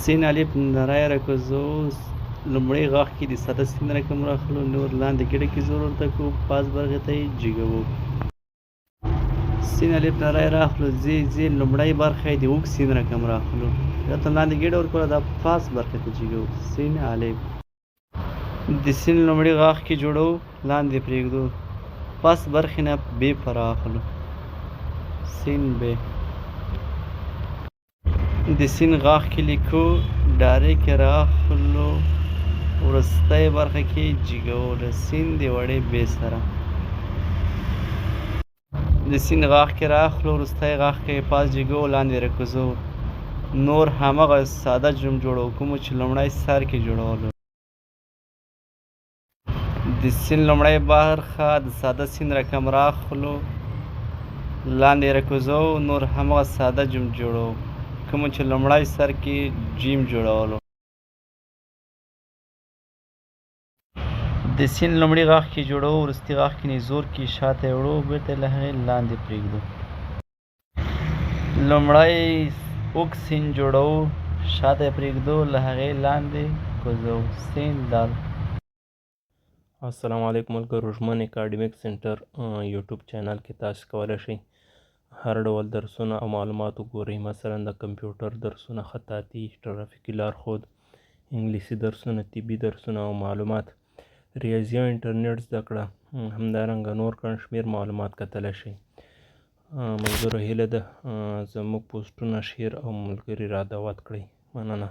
سین الف نری راکوزو، لومړی غاښ کې د ساده سین رقم راخلو، نور لاندې ګډه کې زور ورته کوو، پاس برخې ته یې جګوو. سین الف نری راخلو، زی زی لومړی برخه یې د اوږد سین رقم راخلو، بیا ته لاندې ګډه ورکوله، دا پاس برخې ته جګوو. سین الف د سین لومړي غاښ کې جوړو، لاندې پرېږدو، پس برخې نه بې په راخلو، سین ب. د سین غاښ کې لیکو، ډایرک یې راخلو، وروستۍ برخه کې جګوو له سین د وړې ب سره. د سین غاښ کې راخلو، وروستی غاښ کې یې پاس جګوو، لاندې راکوزوو، نور همغه ساده جم جوړوو کومو چې لومړی سر کې جوړولو. د سین لومړی برخه د ساده سین رقم راخلو، لاندې راکوزوو، نور همغه ساده جم جوړوو کومو چې لومړی سر کې جیم جوړولو. د سین لومړي غاښ کې جوړوو، وروستي غاښ کې نزور کې شاته یې وړو، بیرته یې له هغې لاندې پرېږدو. لومړی اوږد سین جوړوو، شاته یې پرېږدو، له هغې لاندې کوزوو. سین دال. السلام علیکم ملګرو، ژمن اکاډمیک سنټر یوټیوب چینل کې تاسو کولی شئ هر ډول درسونه او معلومات وګورئ، مثلا د کمپیوټر درسونه، خطاطي، ټرافیکي لارښود، انګلیسي درسونه، طبي درسونه او معلومات، ریاضي او انټرنیټ زده کړه، همدارنګه نور ګڼ شمېر معلومات کتلی شئ. ملګرو هیله ده زموږ پوسټونه شیر او ملګري را دعوت کړئ. مننه.